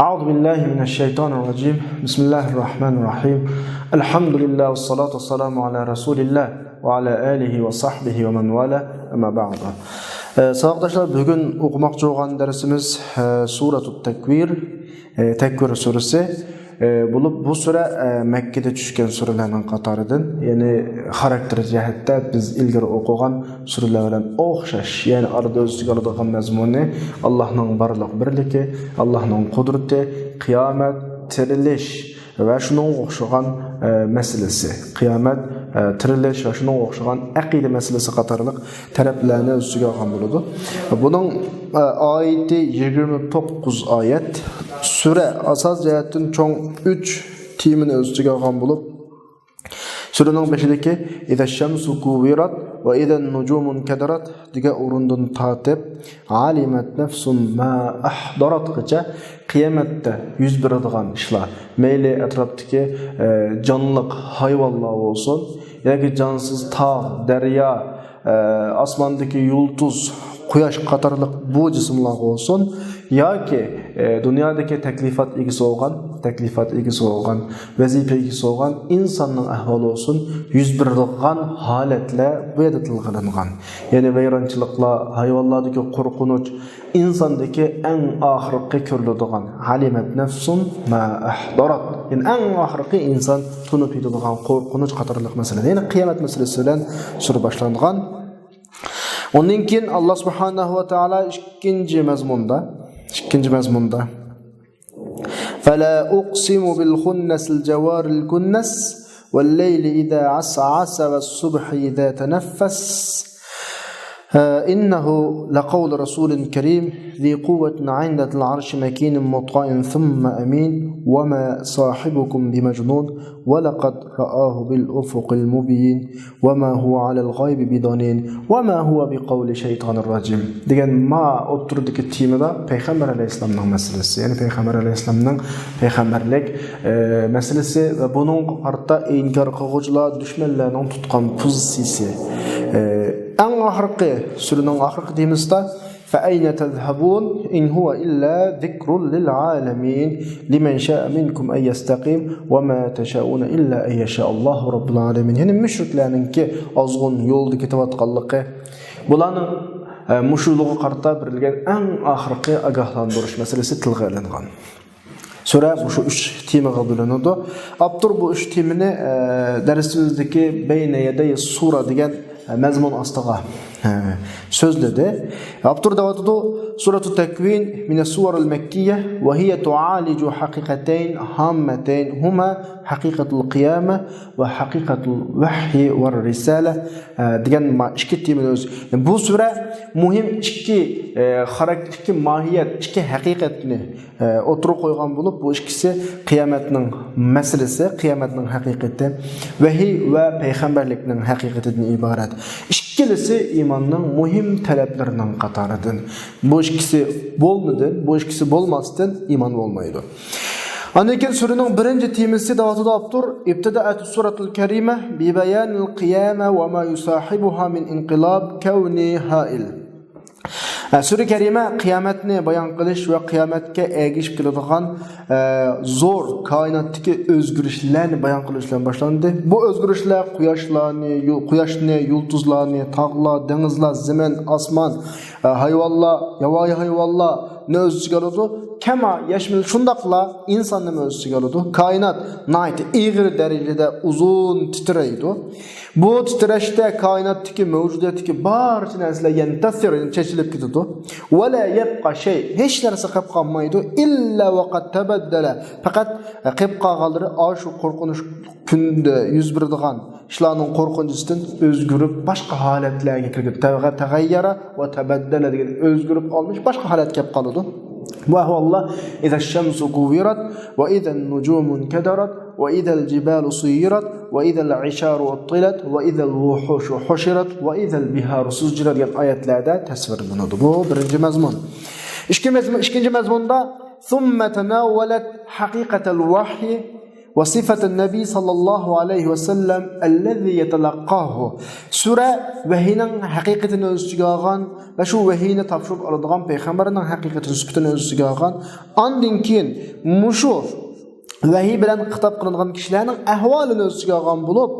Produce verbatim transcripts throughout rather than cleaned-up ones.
أعوذ بالله من الشيطان الرجيم. بسم الله الرحمن الرحيم. الحمد لله والصلاة والسلام على رسول الله وعلى آله وصحبه ومن والاه. أما بعد. ئە، ساۋاقداشلار، بۈگۈن ئوقۇماقچى بولغان دەرسىمىز، ئە، سۇرەتۇت تەكۋىر، ئە، تەكۋىر سۈرىسى، ئە، بولۇپ، بۇ سۈرە، ئە، مەككىدە چۈشكەن سۈرىلەرنىڭ قاتارىدىن، يەنى خاراكتېر جەھەتتە بىز ئىلگىرى ئوقۇغان سۈرىلەر بىلەن ئوخشاش، يەنى ئارىدا ئۆز ئىچىگە ئالىدىغان مەزمۇنى ئاللاھنىڭ بارلىق بىرلىكى، ئاللاھنىڭ قۇدرىتى، قىيامەت، تىرىلىش ۋە شۇنىڭغا ئوخشىغان، ئە، مەسىلىسى، قىيامەت، ئە، تىرىلىش ۋە شۇنىڭغا ئوخشىغان ئەقىدە مەسىلىسى قاتارلىق تەرەپلەرنى ئۆز ئىچىگە ئالغان بولىدۇ. بۇنىڭ، ئە، ئايىتى يىگىرمە توققۇز ئايەت. سۈرە ئاساس جەھەتتىن چوڭ ئۈچ تېمىنى ئۆز ئىچىگە ئالغان بولۇپ، سۈرىنىڭ بېشىدىكى «إذا الشمس كورت وإذا النجوم انكدرت» دېگەن ئورۇندىن تارتىپ «علمت نفس ما أحضرت» قىچە قىيامەتتە يۈز بېرىدىغان ئىشلار، مەيلى ئەتراپتىكى، ئە، جانلىق ھايۋانلار بولسۇن، ياكى جانسىز تاغ، دەريا، ئە، ئاسماندىكى يۇلتۇز، قۇياش قاتارلىق بۇ جىسىملارغا بولسۇن، ياكى، ئە، دۇنيادىكى تەكلىپات ئىگىسى بولغان، تەكلىپات ئىگىسى بولغان، ۋەزىپە ئىگىسى بولغان ئىنساننىڭ ئەھۋالى بولسۇن، يۈز بېرىدىغان ھالەتلەر بۇ يەردە تىلغا ئېلىنغان. يەنى ۋەيرانچىلىقلار، ھايۋانلاردىكى قورقۇنچ، ئىنساندىكى ئەڭ ئاخىرقى كۆرۈلىدىغان «علمت نفس ما أحضرت»، يەنى ئەڭ ئاخىرقى ئىنسان تونۇپ يېتىدىغان قورقۇنچ قاتارلىق مەسىلە، يەنى قىيامەت مەسىلىسى بىلەن سۈرە باشلانغان. ئۇندىن كېيىن ئاللا سۇبھانەھۇ ۋە تائالا ئىككىنچى مەزمۇندا، ئىككىنچى مەزمۇندا «فلا أقسم بالخنس الجوار الكنس والليل إذا عسعس والصبح إذا تنفس إنه لقول رسول كريم ذي قوة عند ذي العرش مكين مطاع ثم أمين وما صاحبكم بمجنون ولقد رآه بالأفق المبين وما هو على الغيب بضنين وما هو بقول شيطان رجيم» دېگەن ما ئوتتۇرىدىكى تېمىدا پەيغەمبەر ئەلەيھىسسالامنىڭ مەسىلىسى، يەنى پەيغەمبەر ئەلەيھىسسالامنىڭ پەيغەمبەرلىك، ئە، مەسىلىسى ۋە بۇنىڭغا قارىتا ئىنكار قىلغۇچىلار، دۈشمەنلەرنىڭ تۇتقان پوزىتسىيىسى. ئە، ئەڭ ئاخىرقى، سۈرىنىڭ ئاخىرقى تېمىسىدا «فأين تذهبون إن هو إلا ذكر للعالمين لمن شاء منكم أن يستقيم وما تشاءون إلا أن يشاء الله رب العالمين». يەنى مۇشرىكلارنىڭكى ئازغۇن يولدا كېتىۋاتقانلىقى، بۇلارنىڭ، ئە، مۇشۇ يولىغا قارىتا بېرىلگەن ئەڭ ئاخىرقى ئاگاھلاندۇرۇش مەسىلىسى تىلغا ئېلىنغان. سۈرە مۇشۇ ئۈچ تېمىغا بۆلۈنىدۇ. ئاپتور بۇ ئۈچ تېمىنى، ئە، دەرسىمىزدىكى «بين يدي السورة» دېگەن، ئە، مەزمۇن ئاستىغا، ئە، سۆزلىدى. ئاپتور دەۋاتىدۇ، «سورة التكوين من السور المكية وهي تعالج حقيقتين هامتين هما حقيقة القيامة وحقيقة الوحي والرسالة» ئە، دېگەن ما-، ئىككى تېمىنى ئۆز-، بۇ سۈرە مۇھىم ئىككى، ئە، خاراكتېر، ئىككى ماھىيەت، ئىككى ھەقىقەتنى ئوتتۇرىغا قويغان بولۇپ، بۇ ئىككىسى قىيامەتنىڭ مەسىلىسى، قىيامەتنىڭ ھەقىقىتى، ۋەھىي ۋە پەيغەمبەرلىكنىڭ ھەقىقىتىدىن ئىبارەت. ئىككىلىسى ئىماننىڭ مۇھىم تەلەپلىرىنىڭ قاتارىدىن. بۇ ئىككىسى بولمىدىن، بۇ ئىككىسى بولماستىن ئىمان بولمايدۇ. ئاندىن كېيىن سۈرىنىڭ بىرىنچى تېمىسى دەۋاتىدۇ ئاپتور، ابتدأت السورة الكريمة ببيان القيامة وما يصاحبها من انقلاب كوني هائل. ئە، سۈرە كەرىمە قىيامەتنى بايان قىلىش ۋە قىيامەتكە ئەگىشىپ كېلىدىغان، ئە، زور كائىناتتىكى ئۆزگىرىشلەرنى بايان قىلىش بىلەن باشلاندى. بۇ ئۆزگىرىشلەر قۇياشلارنى، يۇ-، قۇياشنى، يۇلتۇزلارنى، تاغلار، دېڭىزلار، زېمىن، ئاسمان، ئە، ھايۋانلار، ياۋايى ھايۋانلارنى ئۆز ئىچىگە ئالىدۇ. كەما يەشمىل، شۇنداقلا ئىنساننىمۇ ئۆز ئىچىگە ئالىدۇ. كائىنات ناھايىتى ئېغىر دەرىجىدە ئۇزۇن تىترەيدۇ. بۇ تىترەشتە كائىناتتىكى، مەۋجۇدىيەتتىكى بارچە نەرسىلەر يەنتەسىر، يەنى چېچىلىپ كېتىدۇ. ۋە لا يەبقا شەي، ھېچ نەرسە قېلىپ قالمايدۇ. ئىللا ۋەقەد تەبەددەلە، پەقەت قېلىپ قالغانلىرى ئاشۇ قورقۇنچ كۈندە يۈز بېرىدىغان ئىشلارنىڭ قورقۇنچىسىدىن ئۆزگىرىپ، باشقا ھالەتلەرگە كىرگەن. تەغە-، تەغەييەرە ۋە تەبەددەلە دېگەن ئۆزگىرىپ ئالمىش، باشقا ھالەتكە كېلىپ قالىدۇ. بۇ ئەھۋاللار «إذا الشمس كورت وإذا النجوم انكدرت وإذا الجبال سيرت وإذا العشار عطلت وإذا الوحوش حشرت وإذا البحار سجرت» دېگەن ئايەتلەردە تەسۋىرلىنىدۇ. بۇ بىرىنچى مەزمۇن. ئىككى مەزمۇن، ئىككىنچى مەزمۇندا «ثم تناولت حقيقة الوحي وصفة النبي صلى الله عليه وسلم الذي يتلقاه. سۈرە ۋەھىينىڭ ھەقىقىتىنى ئۆز ئىچىگە ئالغان ۋە شۇ ۋەھىينى تاپشۇرۇپ ئالىدىغان پەيغەمبەرنىڭ ھەقىقىتىنى، سۈپىتىنى ئۆز ئىچىگە ئالغان. ئاندىن كېيىن مۇشۇ ۋەھىي بىلەن خىتاب قىلىنغان كىشىلەرنىڭ ئەھۋالىنى ئۆز ئىچىگە ئالغان بولۇپ،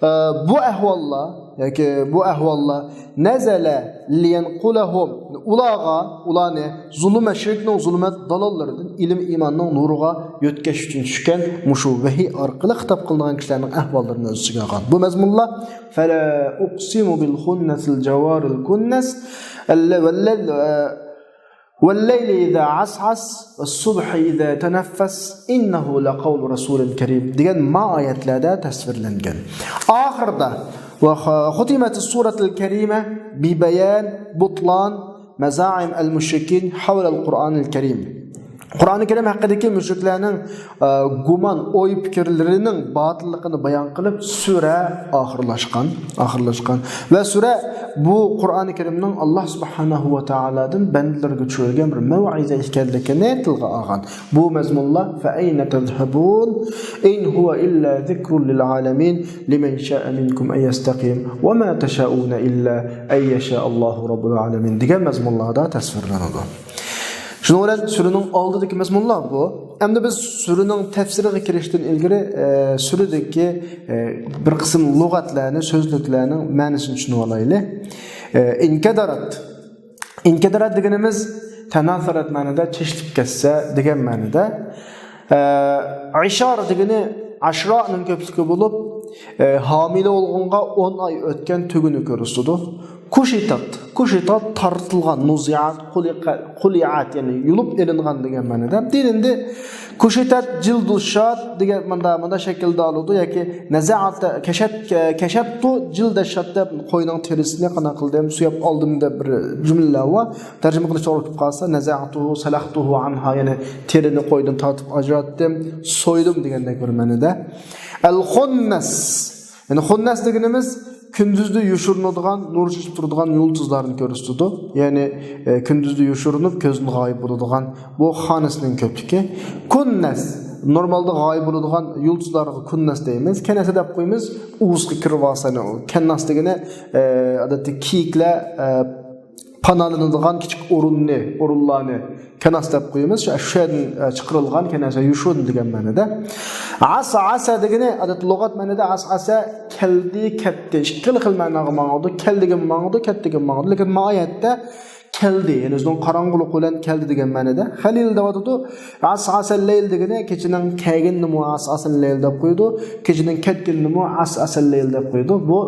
ئە، بۇ ئەھۋاللار ياكى بۇ ئەھۋاللار نەزەلە لىيەنقۇلەھۇم، ئۇلارغا، ئۇلارنى زۇلۇمەت، شىركنىڭ زۇلۇمەت دالاللىرىدىن ئىلىم ئىماننىڭ نۇرىغا يۆتكەش ئۈچۈن چۈشكەن مۇشۇ ۋەھىي ئارقىلىق خىتاب قىلىنغان كىشىلەرنىڭ ئەھۋاللىرىنى ئۆز ئىچىگە ئالغان. بۇ مەزمۇنلار فەلا ئۇقسىمۇ بىل خۇننەسىل جاۋارىل كۇننەس، ئەللە-، ۋەللەل-، ئە، ۋەللەيلى ئىزا ئەسئەس، ۋەسسۇبھى ئىزا تەنەففەس، ئىننەھۇ لەقەۋلۇ رەسۇلىن كەرىم دېگەن ما ئايەتلەردە تەسۋىرلەنگەن. ئاخىرىدا، ۋە خۇتىمەتىس سۇرەتىل كەرىمە بىبەيان بۇتلان مەزائىم ئەل مۇشرىكىن ھەۋلەل قۇرئانىل كەرىم. قۇرئانى كەرىم ھەققىدىكى مۇشرىكلارنىڭ ئە، گۇمان، ئوي پىكىرلىرىنىڭ باتىللىقىنى بايان قىلىپ، سۈرە ئاخىرلاشقان، ئاخىرلاشقان. ۋە سۈرە بۇ قۇرئانى كەرىمنىڭ ئاللا سۇبھانەھۇ ۋە تائالادىن بەندىلىرىگە چۈشۈرگەن بىر مەۋئىزە ئىكەنلىكىنى تىلغا ئالغان. بۇ مەزمۇنلار فەئەينە تەزھەبۇن، ئىن ھۇۋە ئىللا زىكرۇن لىل ئالەمىن، لىمەن شائە مىنكۇم ئەن يەستەقىم، ۋە ما تەشائۇنە ئىللا ئەن يەشائەللاھۇ رەببۇل ئالەمىن دېگەن مەزمۇنلاردا تەسۋىرلىنىدۇ. شۇنىڭ بىلەن سۈرىنىڭ ئالدىدىكى مەزمۇنلار بۇ. ئەمدى بىز سۈرىنىڭ تەپسىرىگە كىرىشتىن ئىلگىرى، ئە، سۈرىدىكى، ئە، بىر قىسىم لۇغەتلەرنى، سۆزلۈكلەرنىڭ مەنىسىنى چۈشىنىۋالايلى. ئە، ئىنكەدارات. ئىنكەدارات دېگىنىمىز تەناسەرەت مەنىدە، چېچىلىپ كەتسە دېگەن مەنىدە. ئە، ئىشار دېگىنى ئاشرانىڭ كۆپلۈكى بولۇپ، ئە، ھامىلە بولغانغا ئون ئاي ئۆتكەن تۈگىنى كۆرسىتىدۇ. كۇشىتات. كۇشىتات تارتىلغان، نۇزىئات، قۇلىقە-، قۇلىئات، يەنى يۇلۇپ ئېلىنغان دېگەن مەنىدە. دېيىلدى، كۇشىتات جىلدۇ شات دېگەن مۇندا، مۇندا شەكىلدە ئالىدۇ ياكى نەزەئەتە، كەشەت، كەشەتتۇ جىلدە شات دەپ قوينىڭ تېرىسىنى قانداق قىلدىم، سۆيەپ ئالدىم دەپ بىر جۈملىلەر بار. تەرجىمە قىلىش توغرا كېلىپ قالسا، نەزەئتۇھۇ سەلەختۇھۇ ئانھا، يەنى تېرىنى قويدىن تارتىپ ئاجراتتىم، سويدۇم دېگەندەك بىر مەنىدە. ئەل خۇننەس. يەنى خۇننەس دېگىنىمىز كۈندۈزدە يوشۇرۇنىدىغان، نۇر چېچىپ تۇرىدىغان يۇلتۇزلارنى كۆرسىتىدۇ. يەنى، ئە، كۈندۈزدە يوشۇرۇنۇپ، كۆزدىن غايىب بولىدىغان بۇ خانىسنىڭ كۆپلۈكى. كۇننەس، نورمالدا غايىب بولىدىغان يۇلتۇزلارغا كۇننەس دەيمىز. كەنەسە دەپ قويىمىز، ئۇۋىسىغا كىرىۋالسا، يەنى ئۇ كەنناس دېگىنى، ئە، ئادەتتە كېيىكلەر، ئە، پاناھلىنىدىغان كىچىك ئورۇننى، ئورۇنلارنى كەناس دەپ قويىمىز. شۇ، شۇ يەردىن، ئە، چىقىرىلغان كەنەسە، يوشۇرۇن دېگەن مەنىدە. ئەسئەسە دېگىنى، ئادەتتە لۇغەت مەنىدە ئەسئەسە كەلدى، كەتتى. ئىككىلا خىل مەناغا ماڭىدۇ. كەل دېگەن ماڭىدۇ، كەت دېگەن ماڭىدۇ. لېكىن ما ئايەتتە كەلدى، يەنى ئۆزىنىڭ قاراڭغۇلۇقى بىلەن كەلدى دېگەن مەنىدە. خەلىل دەۋاتىدۇ. ئەسئەسەل لەيل دېگىنى كېچىنىڭ كەلگىنىنىمۇ ئەسئەسەل لەيل دەپ قويىدۇ، كېچىنىڭ كەتكىنىنىمۇ ئەسئەسەل لەيل دەپ قويىدۇ. بۇ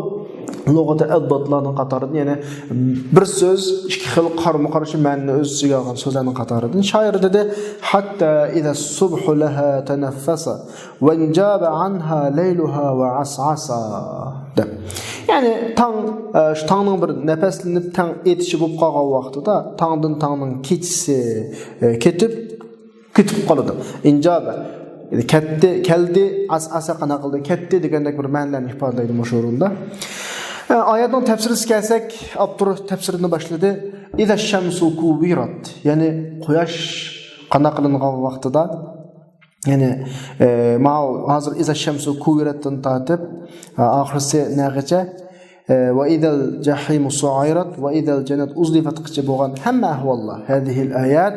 لۇغەتى ئەدداتلارنىڭ قاتارىدىن، يەنى بىر سۆز ئىككى خىل قارىمۇ قارشى مەنىنى ئۆز ئىچىگە ئالغان سۆزلەرنىڭ قاتارىدىن. شائىر دېدى، ھەتتا ئىزە سۇبھۇ لەھا تەنەففەسە ۋەنجابە ئانھا لەيلۇھا ۋە ئەسئەسا دەپ. يەنى تاڭ، ئە، شۇ تاڭنىڭ بىر نەپەسلىنىپ تەڭ ئېتىشى بولۇپ قالغان ۋاقتىدا تاڭدىن تاڭنىڭ كېچىسى، ئە، كېتىپ، كېتىپ قالىدۇ. ئىنجابە. كەتتى، كەلدى، ئەسئەسە قانداق قىلدى، كەتتى دېگەندەك بىر مەنىلەرنى ئىپادىلەيدۇ مۇشۇ ئورۇندا. ئە، ئايەتنىڭ تەپسىرىسىگە كەلسەك، ئاپتور تەپسىرىنى باشلىدى. ئىزە شەمسۇ كۇۋۋىرات، يەنى قۇياش قانداق قىلىنغان ۋاقتىدا، يەنى، ئە، ماۋۇ ھازىر ئىزە شەمسۇ كۇۋۋىراتتىن تارتىپ، ئە، ئاخىرسى نەغىچە، ئە، ۋە ئىزەل جەھىمۇ سۇئىرات، ۋە ئىزەل جەننەت ئۇزلىفەتقىچە بولغان ھەممە ئەھۋاللار، ھەزىھىل ئايات،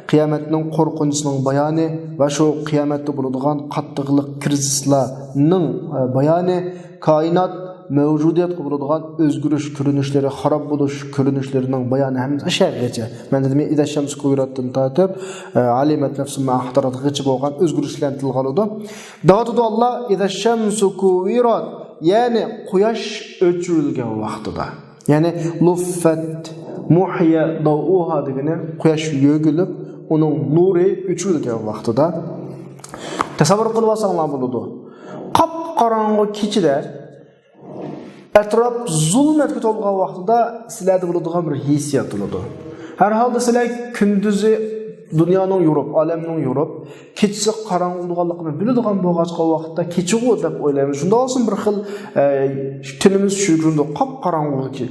قىيامەتنىڭ قورقۇنچىسىنىڭ بايانى ۋە شۇ قىيامەتتە بولىدىغان قاتتىقلىق كىرىزىسلارنىڭ، ئە، بايانى، كائىنات، مەۋجۇدىيەتكە بولىدىغان ئۆزگىرىش كۆرۈنۈشلىرى، خاراب بولۇش كۆرۈنۈشلىرىنىڭ بايانى ھەممىسى ئاشۇ يەرگىچە. مەن دېدىم، ئىزە شەمسۇ كۇۋۋىراتتىن تارتىپ، ئە، ئەلىمەت نەفسۇ ما ئەھدەرەتقىچە بولغان ئۆزگىرىشلەرنى تىلغا ئالىدۇ. دەۋاتىدۇ ئاللا، ئىزە شەمسۇ كۇۋۋىرات، يەنى قۇياش ئۆچۈرۈلگەن ۋاقتىدا. يەنى لۇففەت، مۇھيە داۋئۇھا دېگىنى قۇياش يۆگىلىپ، ئۇنىڭ نۇرى ئۆچۈرۈلگەن ۋاقتىدا. تەسەۋۋۇر قىلىپ ئالساڭلار بولىدۇ. قاپقاراڭغۇ كېچىدە ئەتراپ زۇلمەتكە تولغان ۋاقتىدا سىلەردە بولىدىغان بىر ھېسسىيات بولىدۇ. ھەر ھالدا سىلەر كۈندۈزى دۇنيانىڭ يورۇپ، ئالەمنىڭ يورۇپ، كېچىسى قاراڭغۇ بولغانلىقىنى بىلىدىغان بولغاچقا ۋاقىتتا كېچىغۇ دەپ ئويلايمىز. شۇنداق بولسىمۇ بىر خىل، ئە، تېنىمىز چۈشكۈندە قاپقاراڭغۇ كېچە.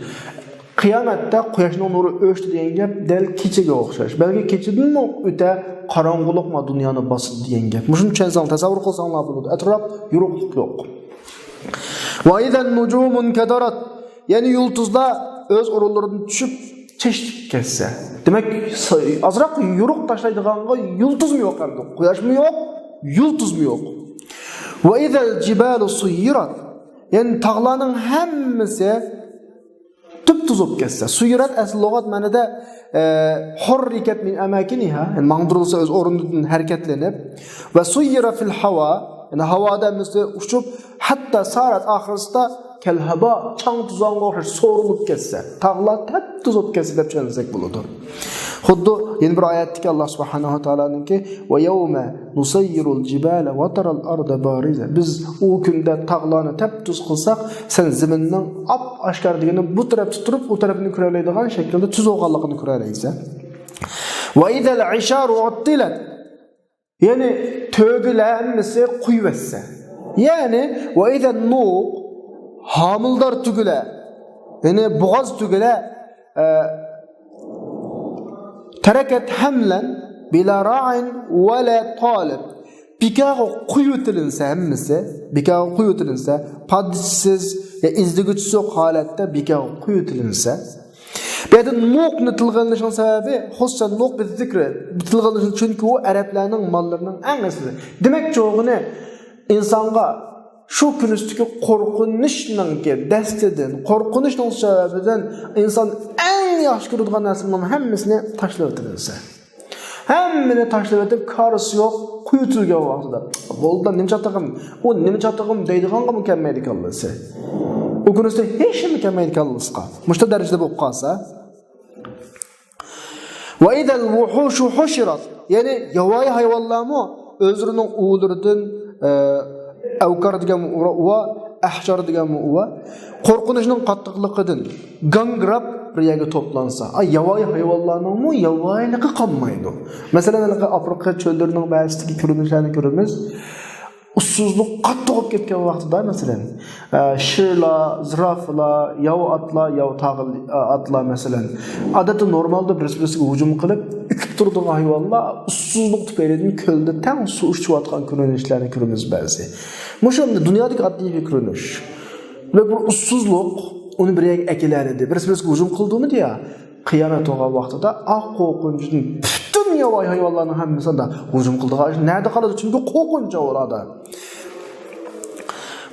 قىيامەتتە قۇياشنىڭ نۇرى ئۆچتى دېگەن گەپ دەل كېچىگە ئوخشاش. بەلكى كېچىدىنمۇ ئۆتە قاراڭغۇلۇق ما دۇنيانى باسىدۇ دېگەن گەپ. مۇشۇنى چۈشەنسەڭلار، تەسەۋۋۇر قىلساڭلار بولىدۇ. ئەتراپ يورۇقلۇق يوق. وإذا النجوم انكدرت. يەنى يۇلتۇزلار ئۆز ئورۇنلىرىدىن چۈشۈپ، چېچىلىپ كەتسە. دېمەك، س-، ئازراق يورۇق تاشلايدىغانغا يۇلتۇزمۇ يوق ئەمدى. قۇياشمۇ يوق، يۇلتۇزمۇ يوق. وإذا الجبال سيرت. يەنى تاغلارنىڭ ھەممىسى تۈپتۈز بولۇپ كەتسە. سۇيرەت ئەسلى لۇغەت مەنىدە، ئە، ھۇررىكەت مىن ئەماكىنىھا، يەنى ماڭدۇرۇلسا ئۆز ئورنىدىن ھەرىكەتلىنىپ، ۋە سۇيرە فىل ھاۋا، يەنى ھاۋادا ھەممىسى ئۇچۇپ، ھەتتا سارەت ئاخىرسىدا كەلھەبا، چاڭ توزانغا ئوخشاش سورۇلۇپ كەتسە، تاغلار تەپتۈز بولۇپ كەتسە دەپ چۈشەنسەك بولىدۇ. خۇددى يەنە بىر ئايەتتىكى ئاللا سۇبھانەھۇ ۋە تائالانىڭكى، ۋە يەۋمە نۇسەييىرۇل جىبالە ۋە تەرەل ئەرزە بارىزە. بىز ئۇ كۈندە تاغلارنى تەپتۈز قىلساق، سەن زېمىننىڭ ئاپئاشكارا دېگىنى بۇ تەرەپتە تۇرۇپ، ئۇ تەرەپنى كۆرەلەيدىغان شەكىلدە تۈز بولغانلىقىنى كۆرەلەيسەن. ۋە ئىزەل ئىشارۇ ئۇتتىلەت. يەنى تۆگىلەر ھەممىسى قويۇۋەتسە. يەنى، ۋە ئىزەن نۇق، ھامىلىدار تۆگىلەر، يەنى بوغاز تۆگىلەر، ئە، تەرەكەت ھەملەن بىلا راين ۋەلا تالىب. بىكارغا قويۇۋېتىلىنسە ھەممىسى، بىكارغا قويۇۋېتىلىنسە، پادىچىسىز يا ئىزدىگۈچىسى يوق ھالەتتە بىكارغا قويۇۋېتىلىنسە. بۇ يەردە نۇقنى تىلغا ئېلىنىشنىڭ سەۋەبى، خۇسسەن نۇق بىز زىكرى، تىلغا ئېلىنىشى، چۈنكى ئۇ ئەرەبلەرنىڭ ماللىرىنىڭ ئەڭ ئەسلى. دېمەكچى بولغىنى، ئىنسانغا شۇ كۈنۈستىكى قورقۇنچنىڭكى دەستىدىن، قورقۇنچنىڭ سەۋەبىدىن ئىنسان ئەڭ ياخشى كۆرىدىغان نەرسىنىڭ ھەممىسىنى تاشلىۋېتىلسە. ھەممىنى تاشلىۋېتىپ، كارىسى يوق، قويۇۋېتىلگەن ۋاقتىدا، بولدى، نېمە چاتىقىم، ئۇ نېمە چاتىقىم دەيدىغانغىمۇ كەلمەيدۇ كاللىسى. ئۇ كۈنىسى ھېچنېمە كەلمەيدۇ كاللىسىغا. مۇشۇ دەرىجىدە بولۇپ قالسا. ۋە ئىزەل ۋۇھۇشۇ ھۇشىرەت. يەنى ياۋايى ھايۋانلارمۇ ئۆزلىرىنىڭ ئۇۋىلىرىدىن، ئە، ئەۋكار دېگەنمۇ ئۇۋا، ئەھشار دېگەنمۇ ئۇۋا، قورقۇنچنىڭ قاتتىقلىقىدىن گاڭگىراپ بىر يەرگە توپلانسا، ئا، ياۋايى ھايۋانلارنىڭمۇ ياۋايىلىقى قالمايدۇ. مەسىلەن، ھېلىقى ئافرىقا چۆللىرىنىڭ بەزىسىدىكى كۆرۈنۈشلەرنى كۆرىمىز. ئۇسسۇزلۇق قاتتىق بولۇپ كەتكەن ۋاقتىدا، مەسىلەن، ئە، شىرلار، زىرافىلار، ياۋا ئاتلار، ياۋا تاغىل-، ئە، ئاتلار، مەسىلەن، ئادەتتە نورمالدا بىرسى-بىرسىگە ھۇجۇم قىلىپ، ئۆكۈپ تۇرىدىغان ھايۋانلار ئۇسسۇزلۇق تۈپەيلىدىن كۆلدە تەڭ سۇ ئىچىۋاتقان كۆرۈنۈشلەرنى كۆرىمىز بەزى. مۇشۇ ئەمدى دۇنيادىكى ئاددىي بىر كۆرۈنۈش. دېمەك، بىر ئۇسسۇزلۇق ئۇنى بىر يەرگە ئەكېلەلىدى. بىرسى-بىرسىگە ھۇجۇم قىلدىمۇ دېيە، قىيامەت بولغان ۋاقتىدا ئاق قورقۇنچتىن پۈتۈن ياۋايى ھايۋانلارنىڭ ھەممىسى ئاندا ھۇجۇم قىلىدىغان ئىش نەدە قالىدۇ؟ چۈنكى قورقۇنچ ئۇلاردا.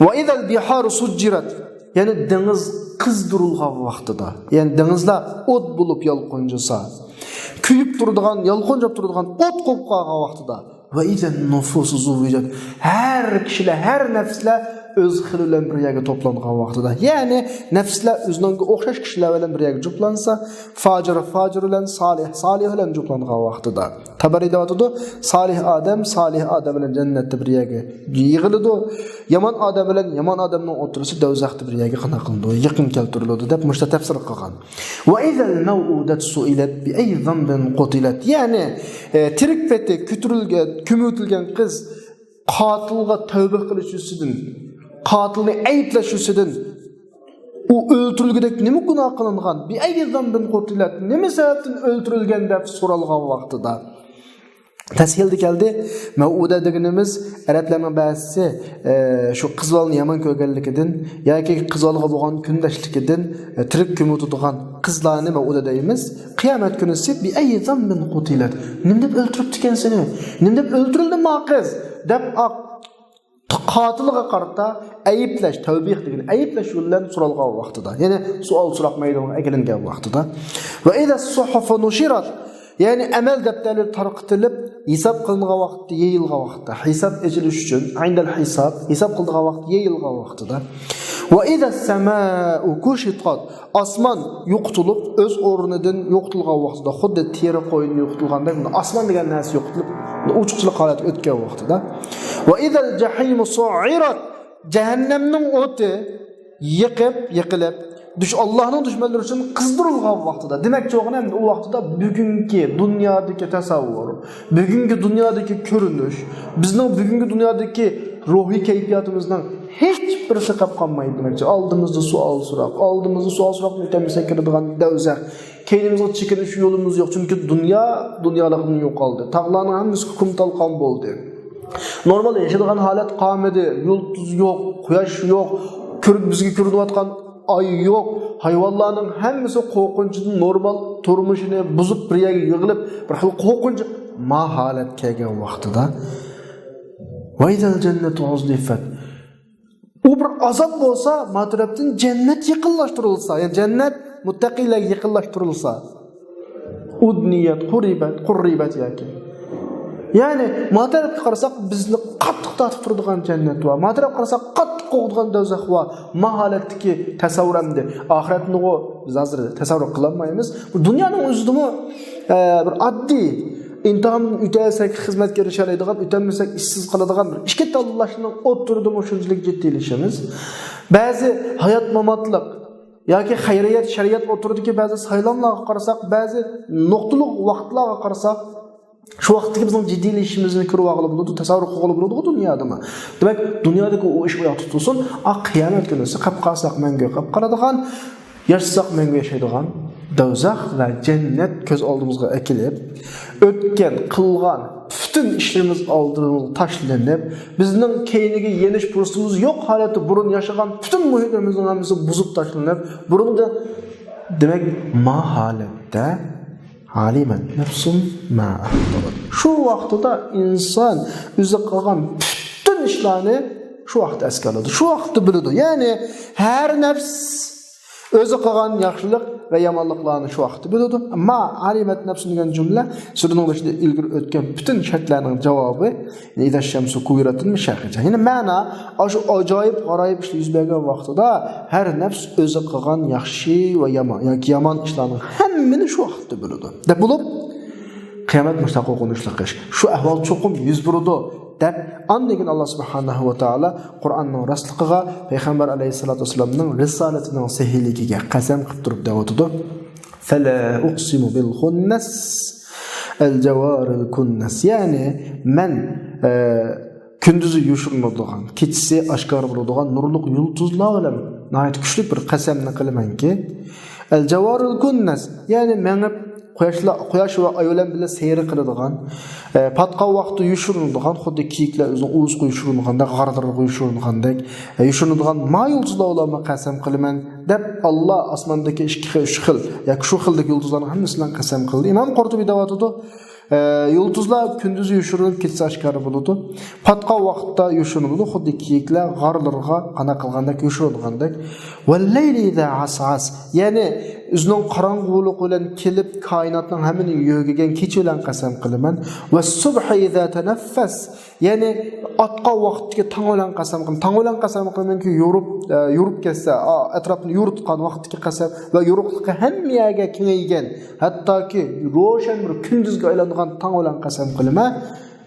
ۋە ئىزەل بىھارۇ سۇججىرەت. يەنى دېڭىز قىزدۇرۇلغان ۋاقتىدا، يەنى دېڭىزلار ئوت بولۇپ يالقۇنجىسا، كۆيۈپ تۇرىدىغان، يالقۇنجاپ تۇرىدىغان ئوت قوپۇپ قالغان ۋاقتىدا، ۋە ئىزەن نۇفۇسۇ زۇۋۋىجەت. ھەر كىشىلەر، ھەر نەپسلەر ئۆز خىلى بىلەن بىر يەرگە توپلانغان ۋاقتىدا. يەنى نەپسلەر ئۆزىنىڭگە ئوخشاش كىشىلەر بىلەن بىر يەرگە جۇپلانسا، فاجىر فاجىر بىلەن، سالىھ سالىھ بىلەن جۇپلانغان ۋاقتىدا. تەبەرى دەۋاتىدۇ، سالىھ ئادەم سالىھ ئادەم بىلەن جەننەتتە بىر يەرگە يىغىلىدۇ. يامان ئادەم بىلەن يامان ئادەمنىڭ ئوتتۇرىسى دەۋزەختە بىر يەرگە قانداق قىلىنىدۇ، يېقىن كەلتۈرۈلىدۇ دەپ مۇشۇنداق تەپسىر قىلغان. ۋە ئىزەل مەۋئۇدەتۇ سۇئىلەت بىئەييى زەنبىن قۇتىلەت. يەنى، ئە، تىرىك پېتى كۆتۈرۈلگەن، كۆمۈۋېتىلگەن قىز قاتىلغا تەۋبە قىلىش يۈزىسىدىن، قاتىلنى ئەيىبلەش يۈزىسىدىن، ئۇ ئۆلتۈرۈلگۈدەك نېمە گۇناھ قىلىنغان؟ بىئەييى زەنبىن قۇتىلەت، نېمە سەۋەبتىن ئۆلتۈرۈلگەن دەپ سورالغان ۋاقتىدا. تەسھىلدە كەلدى. مەۋئۇدە دېگىنىمىز ئەرەبلەرنىڭ بەزىسى، ئە، شۇ قىز بالىنى يامان كۆرگەنلىكىدىن ياكى قىز بالىغا بولغان كۈندەشلىكىدىن، ئە، تىرىك كۆمۈۋېتىدىغان قىزلارنى مەۋئۇدە دەيمىز. قىيامەت كۈنىسى بىئەييى زەنبىن قۇتىلەت. نېمە دەپ ئۆلتۈرۈپتىكەن سېنى؟ نېمە دەپ ئۆلتۈرۈلدى ما قىز؟ دەپ ئاق قاتىلغا قارىتا ئەيىبلەش، تەۋبىھ دېگىنى ئەيىبلەش يولى بىلەن سورالغان ۋاقتىدا، يەنى سوئال سوراق مەيدانغا ئەكېلىنگەن ۋاقتىدا. ۋە ئىزە سۇھۇفۇ نۇشىرەت، يەنى ئەمەل دەپتەرلىرى تارقىتىلىپ، ھېساب قىلىنغان ۋاقىتتا، يېيىلغان ۋاقىتتا، ھېساب ئېچىلىش ئۈچۈن، ئىندەل ھېساب، ھېساب قىلىدىغان ۋاقىت يېيىلغان ۋاقتىدا. ۋە ئىزە سەمائۇ كۇشىتقات، ئاسمان يوقىتىلىپ، ئۆز ئورنىدىن يوقىتىلغان ۋاقتىدا، خۇددى تېرە قويۇن يوقىتىلغاندەك، ئاسمان دېگەن نەرسە يوقىتىلىپ، ئوچۇقچىلىق ھالەتكە ئۆتكەن ۋاقتىدا. ۋە ئىزەل جەھىمۇ سۇئىرەت، جەھەننەمنىڭ ئوتى يېقىپ، يېقىلىپ، دۈش-، ئاللاھنىڭ دۈشمەنلىرى ئۈچۈن قىزدۇرۇلغان ۋاقتىدا. دېمەكچى بولغىنى ئەمدى ئۇ ۋاقتىدا بۈگۈنكى دۇنيادىكى تەسەۋۋۇر، بۈگۈنكى دۇنيادىكى كۆرۈنۈش، بىزنىڭ بۈگۈنكى دۇنيادىكى روھىي كەيپىياتىمىزنىڭ ھېچ بىرسى قېلىپ قالمايدۇ دېمەكچى. ئالدىمىزدا سوئال سوراق، ئالدىمىزدا سوئال سوراقنى ئۆتەلمىسەك كىرىدىغان دەۋزەخ. كەينىمىزگە چېكىنىش يولىمىز يوق، چۈنكى دۇنيا دۇنيالىقتىن يوقالدى. تاغلارنىڭ ھەممىسى قۇم تالقان بولدى. نورمال ياشىدىغان ھالەت قالمىدى. يۇلتۇز يوق، قۇياش يوق، كۆرۈپ، بىزگە كۆرۈنۈۋاتقان ئاي يوق. ھايۋانلارنىڭ ھەممىسى قورقۇنچىدىن نورمال تۇرمۇشىنى بۇزۇپ، بىر يەرگە يىغىلىپ، بىر خىل قورقۇنچ ما ھالەت كەلگەن ۋاقتىدا، ۋەيزەل جەننەتۇ ئۇزلىفەت. ئۇ بىر ئازاب بولسا، ما تەرەپتىن جەننەت يېقىنلاشتۇرۇلسا، يەنى جەننەت مۇتتەقىيلەرگە يېقىنلاشتۇرۇلسا، ئۇدنىيەت، قۇررىبەت، قۇررىبەت ياكى. يەنى، ما تەرەپكە قارىساق، بىزنى قاتتىق تارتىپ تۇرىدىغان جەننەت بار. ما تەرەپكە قارىساق، قاتتىق قوغدىغان دوزاخ بار. ما ھالەتتىكى تەسەۋۋۇر ئەمدى. ئاخىرەتنىغۇ بىز ھازىر تەسەۋۋۇر قىلالمايمىز. بۇ دۇنيانىڭ ئۆزىدىمۇ، ئە، بىر ئاددىي، ئىمتىھاندىن ئۆتەلسەك خىزمەتكە ئېرىشەلەيدىغان، ئۆتەلمىسەك ئىشسىز قالىدىغان بىر ئىككى تاللاشنىڭ ئوتتۇرىدىمۇ شۇنچىلىك جىددىيلىشىمىز. بەزى ھايات-ماماتلىق ياكى خەيرىيەت، شەرىئەت ئوتتۇرىدىكى بەزى سايلاملارغا قارىساق، بەزى نۇقتىلىق ۋاقىتلارغا قارىساق، شۇ ۋاقىتتىكى بىزنىڭ جىددىيلىشىشىمىزنى كۆرۈۋالغىلى بولىدۇ، تەسەۋۋۇر قىلغىلى بولىدىغۇ دۇنيادىمۇ. دېمەك، دۇنيادىكى ئۇ ئىش ئۇ ياقتا تۇتۇلسۇن، ئا، قىيامەت كۈنىسى قېلىپ قالساق مەڭگۈ قېلىپ قالىدىغان، ياشىساق مەڭگۈ ياشايدىغان دوزاخ ۋە جەننەت كۆز ئالدىمىزغا ئەكېلىپ، ئۆتكەن، قىلغان پۈتۈن ئىشلىرىمىز ئالدىمىزغا تاشلىنىپ، بىزنىڭ كەينىگە يېنىش پۇرسىتىمىز يوق ھالەتتە بۇرۇن ياشىغان پۈتۈن مۇھىتىمىزنىڭ ھەممىسى بۇزۇپ تاشلىنىپ، بۇرۇنقى، دېمەك، ما ھالەتتە، ئالىمەت نەفسۇن ما ئەھضەرەت. شۇ ۋاقتىدا ئىنسان ئۆزى قىلغان پۈتۈن ئىشلارنى شۇ ۋاقىتتا ئەسكە ئالىدۇ. شۇ ۋاقىتتا بىلىدۇ. يەنى ھەر نەپس ئۆزى قىلغان ياخشىلىق ۋە يامانلىقلارنى شۇ ۋاقىتتا بىلىدۇ. ئەمما ئالىمەت نەفسۇن دېگەن جۈملە سۈرىنىڭ بېشىدا ئىلگىرى ئۆتكەن پۈتۈن شەرتلەرنىڭ جاۋابى، يەنى ئىزا شەمسۇ كۇۋۋىرەتتىن شەرقىجە. يەنى مەنا، ئاشۇ ئاجايىپ غارايىپ ئىشلار يۈز بەرگەن ۋاقتىدا ھەر نەپس ئۆزى قىلغان ياخشى ۋە يامان ياكى يامان ئىشلارنىڭ ھەممىنى شۇ ۋاقىتتا بىلىدۇ. دەپ بولۇپ، قىيامەت مۇشۇنداق قورقۇنچلۇق ئىش. شۇ ئەھۋال چوقۇم يۈز بېرىدۇ، دەپ، ئاندىن كېيىن ئاللا سۇبھانەھۇ ۋە تائالا قۇرئاننىڭ راستلىقىغا، پەيغەمبەر ئەلەيھىسسالاتۇ ۋەسسالامنىڭ رىسالىتىنىڭ سەھىھلىكىگە قەسەم قىلىپ تۇرۇپ دەۋاتىدۇ. فلا أقسم بالخنس الجوار الكنس. يەنى مەن، ئە، كۈندۈزى يوشۇرۇنىدىغان، كېچىسى ئاشكارا بولىدىغان نۇرلۇق يۇلتۇزلار بىلەن ناھايىتى كۈچلۈك بىر قەسەمنى قىلىمەنكى، الجوار الكنس، يەنى مېڭىپ قۇياشلا-، قۇياش ۋە ئاي بىلەن بىللە سەير قىلىدىغان، ئە، پاتقان ۋاقىتتا يوشۇرۇنىدىغان، خۇددى كىيىكلەر ئۆزىنىڭ ئۇۋىسىغا يوشۇرۇنغاندەك، غارلىرىغا يوشۇرۇنغاندەك، ئە، يوشۇرۇنىدىغان ما يۇلتۇزلار بىلەنمۇ قەسەم قىلىمەن، دەپ، ئاللا ئاسماندىكى ئىككى خىل، ئۈچ خىل ياكى شۇ خىلدىكى يۇلتۇزلارنىڭ ھەممىسى بىلەن قەسەم قىلدى. ئىمام قۇرتۇبى دەۋاتىدۇ، ئە، يۇلتۇزلار كۈندۈزى يوشۇرۇنۇپ، كېچىسى ئاشكارا بولىدۇ. پاتقان ۋاقىتتا يوشۇرۇنىدۇ، خۇددى كىيىكلەر غارلىرىغا قانا قىلغاندەك يوشۇرۇنغاندەك. والليل إذا عسعس، يەنى ئۆزىنىڭ قاراڭغۇلۇقى بىلەن كېلىپ، كائىناتنىڭ ھەممىنى يۆگىگەن كېچە بىلەن قەسەم قىلىمەن. والصبح إذا تنفس، يەنى ئاتقان ۋاقىتتىكى تاڭ بىلەن قەسەم قىلىمەن. تاڭ بىلەن قەسەم قىلىمەنكى، يورۇپ، ئە، يورۇپ كەتسە، ئا، ئەتراپنى يورۇتقان ۋاقىتتىكى قەسەم ۋە يورۇقلۇقى ھەممە يەرگە كېڭەيگەن، ھەتتاكى روشەن بىر كۈندۈزگە ئايلانغان تاڭ بىلەن قەسەم قىلىمەن.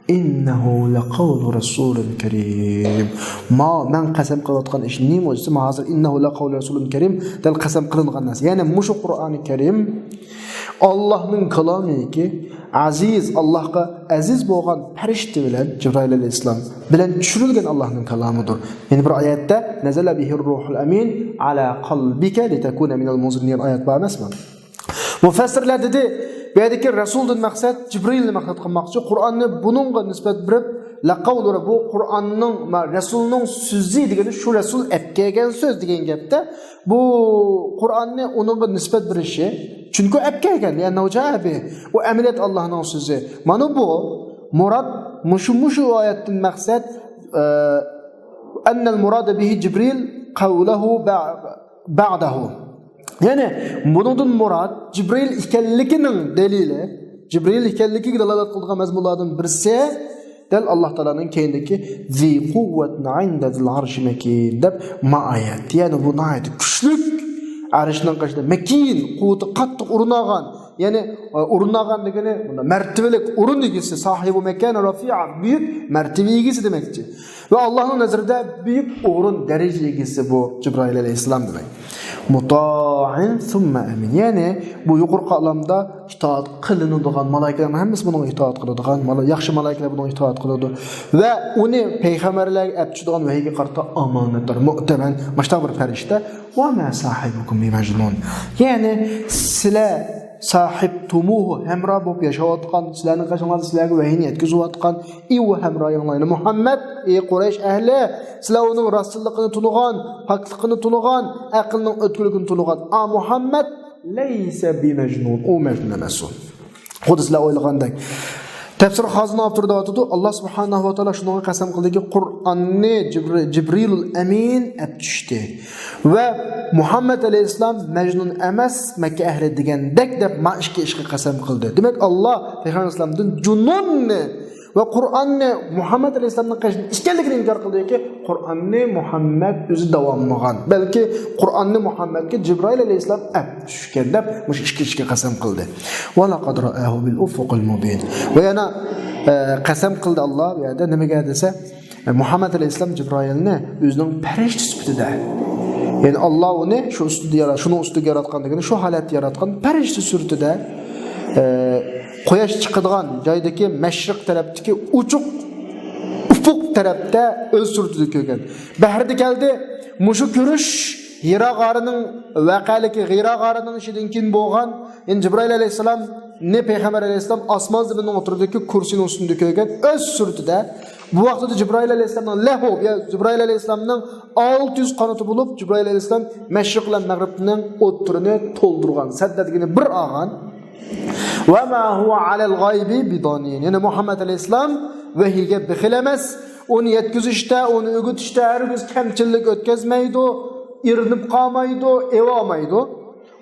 إنه لقول رسول كريم. ما، مەن قەسەم قىلىۋاتقان ئىش نېمە دېسە، ما ھازىر إنه لقول رسول كريم، دەل قەسەم قىلىنغان نەرسە. يەنى مۇشۇ قۇرئانى كەرىم ئاللاھنىڭ كالامىكى، ئەزىز، ئاللاھقا ئەزىز بولغان پەرىشتە بىلەن، جىبرائىل ئەلەيھىسسالام بىلەن چۈشۈرۈلگەن ئاللاھنىڭ كالامىدۇر. يەنە بىر ئايەتتە، نزل به الروح الأمين على قلبك لتكون من المنذرين دېگەن ئايەت بار ئەمەسمۇ؟ مۇفەسسىرلەر دېدى، بۇ يەردىكى رەسۇلدىن مەقسەت جىبرىلنى مەقسەت قىلماقچى. قۇرئاننى بۇنىڭغا نىسبەت بېرىپ، لەقەۋلۇرە، بۇ قۇرئاننىڭ، ما، رەسۇلنىڭ سۆزى دېگىنى شۇ رەسۇل ئەپ كەلگەن سۆز دېگەن گەپتە، بۇ قۇرئاننى ئۇنىڭغا نىسبەت بېرىشى، چۈنكى ئەپ كەلگەن، يەنى نەۋجەئە بى، ئۇ ئەمەلىيەت ئاللاھنىڭ سۆزى. مانا بۇ مۇراد، مۇشۇ، مۇشۇ ئايەتتىن مەقسەت، ئە، أن المراد به جبريل قوله بع-، بعده. يەنى بۇنىڭدىن مۇراد جىبرىل ئىكەنلىكىنىڭ دەلىلى، جىبرىل ئىكەنلىكىگە دالالەت قىلىدىغان مەزمۇنلاردىن بىرسى دەل ئاللا تائالانىڭ كەينىدىكى ذي قوة عند ذي العرش مكين دەپ ما ئايەت. يەنى بۇ ناھايىتى كۈچلۈك، ئەرشنىڭ قېشىدا مەكىن، قۇۋۋىتى قاتتىق ئورۇن ئالغان، يەنى، ئورۇن ئالغان دېگىنى، بۇندا مەرتىۋىلىك ئورۇن ئىگىسى، ساھىبۇ مەكان رەفىئە، بۈيۈك مەرتىۋە ئىگىسى دېمەكچى. ۋە ئاللاھنىڭ نەزىرىدە بۈيۈك ئورۇن، دەرىجە ئىگىسى بۇ جىبرائىل ئەلەيھىسسالام دېمەك. مۇتائىن سۇممە ئەمىن. يەنى بۇ يۇقىرىقى ئالەمدە ئىتائەت قىلىنىدىغان مالايىكىلەرنىڭ ھەممىسى بۇنىڭغا ئىتائەت قىلىدىغان، مالا-، ياخشى مالايىكىلەر بۇنىڭغا ئىتائەت قىلىدۇ. ۋە ئۇنى پەيغەمبەرلەرگە ئەپ چۈشىدىغان ۋەھىيگە قارىتا ئامانەتدار، مۇئتەمەن، ماشۇنداق بىر پەرىشتە. ۋە مە ساھىبۇكۇم بىمەجنۇن. يەنى سىلەر ساھىبتۇمۇھۇ، ھەمراھ بولۇپ ياشاۋاتقان، سىلەرنىڭ قېشىڭلاردا سىلەرگە ۋەھىينى يەتكۈزۈۋاتقان، ئى ئۇ ھەمراھىڭلار، يەنى مۇھەممەد، ئى قۇرەيش ئەھلى، سىلەر ئۇنىڭ راستچىللىقىنى تونۇغان، پاكلىقىنى تونۇغان، ئەقلىنىڭ ئۆتكۈرلۈكىنى تونۇغان، ئا مۇھەممەد، لەيسە بىمەجنۇن، ئۇ مەجنۇن ئەمەس ئۇ. خۇددى سىلەر ئويلىغاندەك. تەپسىر خازىن ئاپتورى دەۋاتىدۇ، ئاللا سۇبھانەھۇ ۋە تائالا شۇنىڭغا قەسەم قىلدىكى، قۇرئاننى جىبرى-، جىبرىلۇل ئەمىن ئەپ چۈشتى. ۋە مۇھەممەد ئەلەيھىسسالام مەجنۇن ئەمەس، مەككە ئەھلى دېگەندەك دەپ، ما ئىككى ئىشقا قەسەم قىلدى. دېمەك، ئاللا پەيغەمبەر ئەلەيھىسسالامدىن جۇنۇننى ۋە قۇرئاننى مۇھەممەد ئەلەيھىسسالامنىڭ قېشىدا ئىكەنلىكىنى ئىنكار قىلدىكى، قۇرئاننى مۇھەممەد ئۆزى داۋاملىغان. بەلكى قۇرئاننى مۇھەممەدكە جىبرائىل ئەلەيھىسسالام ئەپ چۈشكەن دەپ، مۇشۇ ئىككى ئىشقا قەسەم قىلدى. ۋە لەقەد رائەھۇ بىل ئۇفۇقىل مۇبىن. ۋە يەنە، ئە، قەسەم قىلدى ئاللا بۇ يەردە. نېمىگە دېسە، ئە، مۇھەممەد ئەلەيھىسسالام جىبرائىلنى ئۆزىنىڭ پەرىشتە سۈپىتىدە، يەنى ئاللا ئۇنى شۇ ئۈستىدە يارا-، شۇنىڭ ئۈستىگە ياراتقان دېگىنى، شۇ ھالەتتە ياراتقان پەرىشتە سۈرىتىدە، ئە، قۇياش چىقىدىغان جايدىكى مەشرىق تەرەپتىكى ئوچۇق ئۇپۇق تەرەپتە ئۆز سۈرىتىدە كۆرگەن. بەھرىدە كەلدى. مۇشۇ كۆرۈش ھىرا غارىنىڭ ۋەقەلىكى، ھىرا غارىنىڭ ئىشىدىن كېيىن بولغان، يەنى جىبرائىل ئەلەيھىسسالامنى پەيغەمبەر ئەلەيھىسسالام ئاسمان زېمىننىڭ ئوتتۇرىدىكى كۇرسىنىڭ ئۈستىدە كۆرگەن ئۆز سۈرىتىدە. بۇ ۋاقىتتا جىبرائىل ئەلەيھىسسالامنىڭ لەھۇ، يا جىبرائىل ئەلەيھىسسالامنىڭ ئالتە يۈز قانىتى بولۇپ، جىبرائىل ئەلەيھىسسالام مەشرىق بىلەن مەغرىبنىڭ ئوتتۇرىنى تولدۇرغان. سەددە دېگىنى بىر ئالغان. ۋە ما ھۇۋە ئەلەل غەيبى بىدانىن. يەنى مۇھەممەد ئەلەيھىسسالام ۋەھىيگە بېخىل ئەمەس. ئۇنى يەتكۈزۈشتە، ئۇنى ئۆگىتىشتە ھەرگىز كەمچىللىك ئۆتكۈزمەيدۇ، ئېرىنىپ قالمايدۇ، ئېۋالمايدۇ.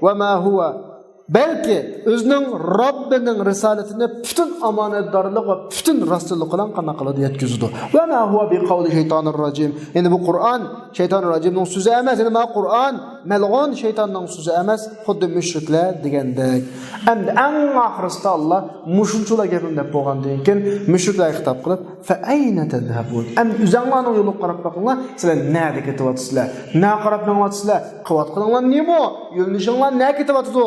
ۋە ما ھۇۋە، بەلكى ئۆزىنىڭ رەببىنىڭ رىسالىتىنى پۈتۈن ئامانەتدارلىق ۋە پۈتۈن راستچىللىق بىلەن قانداق قىلىدۇ، يەتكۈزىدۇ. ۋە ما ھۇۋە بىقەۋلى شەيتانىر راجىم. يەنى بۇ قۇرئان شەيتان راجىمنىڭ سۆزى ئەمەس، يەنى ما قۇرئان مەلئۇن شەيتاننىڭ سۆزى ئەمەس، خۇددى مۇشرىكلار دېگەندەك. ئەمدى ئەڭ ئاخىرىسىدا ئاللا مۇشۇنچىلا گەپنى دەپ بولغاندىن كېيىن مۇشرىكلارغا خىتاب قىلىپ، فەئەينە تەزھەبۇن؟ ئەمدى ئۆزەڭلارنىڭ يولىغا قاراپ باقىڭلار، سىلەر نەدە كېتىۋاتىسىلەر؟ نە قاراپ مېڭىۋاتىسىلەر؟ قىلىۋاتقىنىڭلار نېمە؟ يۆنىلىشىڭلار نە كېتىۋاتىدۇ؟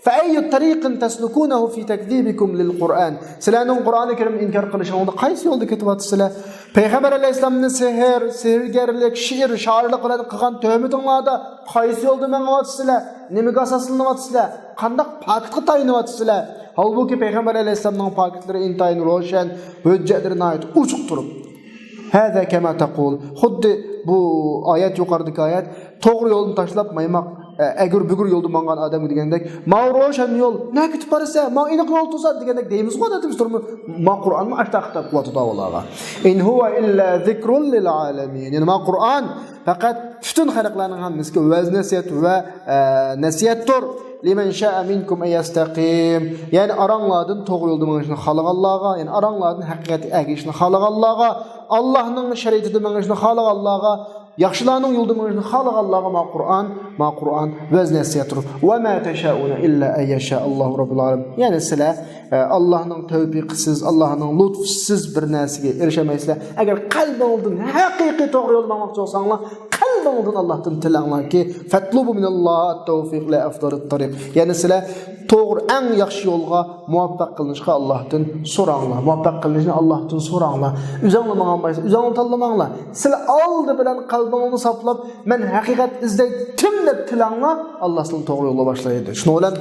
فأي طريق تسلكونه في تكذيبكم للقرآن؟ سىلەرنىڭ قۇرئانى كەرىمنى ئىنكار قىلىشىڭلاردا قايسى يولدا كېتىۋاتىسىلەر؟ پەيغەمبەر ئەلەيھىسسالامنى سېھىر، سېھىرگەرلىك، شېئىر، شائىرلىق بىلەن قىلغان تۆھمىتىڭلاردا قايسى يولدا مېڭىۋاتىسىلەر؟ نېمىگە ئاساسلىنىۋاتىسىلەر؟ قانداق پاكىتقا تايىنىۋاتىسىلەر؟ ھالبۇكى، پەيغەمبەر ئەلەيھىسسالامنىڭ پاكىتلىرى ئىنتايىن روشەن، ھۆججەتلىرى ناھايىتى ئوچۇق تۇرۇپ. ھازا كما تقول. خۇددى بۇ ئايەت، يۇقىرىدىكى ئايەت، توغرا يولنى تاشلاپ، مايماق، ئە، ئەگرى-بۈگرى يولدا ماڭغان ئادەمگە دېگەندەك، ماۋۇ روشەن يول، نەگە كېتىپ بارىسەن؟ ماۋۇ ئېنىق يول تۇرسا دېگەندەك دەيمىزغۇ، ئادەتتە بىز تۇرمۇ-، ما قۇرئانمۇ ئاشۇنداق خىتاب قىلىۋاتىدۇ ئۇلارغا. إن هو إلا ذكر للعالمين. يەنى ما قۇرئان پەقەت پۈتۈن خەلقلەرنىڭ ھەممىسىگە ۋەز نەسىھەت ۋە، ئە، نەسىھەتتۇر. لمن شاء منكم أن يستقيم. يەنى ئاراڭلاردىن توغرا يولدا مېڭىشنى خالىغانلارغا، يەنى ئاراڭلاردىن ھەقىقەتكە ئەگىشىشنى خالىغانلارغا، ئاللاھنىڭ شەرىئىتىدە مېڭىشنى خالىغانلارغا، ياخشىلارنىڭ يولىدا مېڭىشنى خالىغانلارغا ما قۇرئان، ما قۇرئان ۋەز نەسىھەتتۇر. وما تشاءون إلا أن يشاء الله رب العالمين. يەنى سىلەر، ئە، ئاللاھنىڭ تەۋپىقىسىز، ئاللاھنىڭ لۇتفىسىز بىر نەرسىگە ئېرىشەلمەيسىلەر. ئەگەر قەلبىڭدىن ھەقىقىي توغرا يولدا ماڭماقچى بولساڭلار، قەلبىڭدىن ئاللاھتىن تىلەڭلاركى، فاطلبوا من الله التوفيق لأفضل الطريق. يەنى سىلەر توغرا، ئەڭ ياخشى يولغا مۇۋەپپەق قىلىنىشقا ئاللاھتىن سوراڭلار. مۇۋەپپەق قىلىنىشنى ئاللاھتىن سوراڭلار. ئۆزۈڭلار ماڭالمايسىلەر، ئۆزۈڭلار تاللىماڭلار. سىلەر ئالدى بىلەن قەلبىڭلارنى ساپلاپ، مەن ھەقىقەت ئىزدەيتتىم دەپ تىلەڭلار، ئاللا سىلەرنى توغرا يولغا باشلايدۇ. شۇنىڭ بىلەن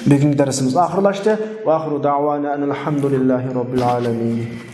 بۈگۈنكى دەرسىمىز ئاخىرلاشتى. وآخر دعوانا أن الحمد لله رب العالمين.